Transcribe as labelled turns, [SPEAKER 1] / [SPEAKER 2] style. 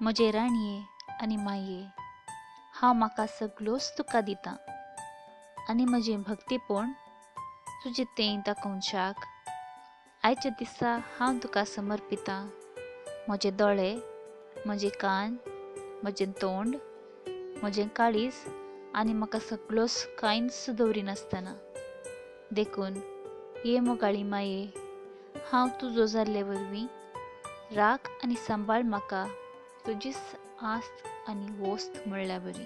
[SPEAKER 1] म्हजे राणये आनी माये, हांव म्हाका सगळोच तुका दितां आनी म्हजें भक्तीपण तुजें तें दाखोवच्याक आयच्या दिसा हांव तुका समर्पितां. म्हजे दोळे, म्हजे कान, म्हजें तोंड, म्हजें काळीज आनी म्हाका सगळोच कांयच दवरिनासतना. देखून ये मोगाळी माये, हांव तुजो जाल्ले वरवीं राख आनी सांबाळ म्हाका तुजीच आस्त आनी वस्त म्हणल्या बरी.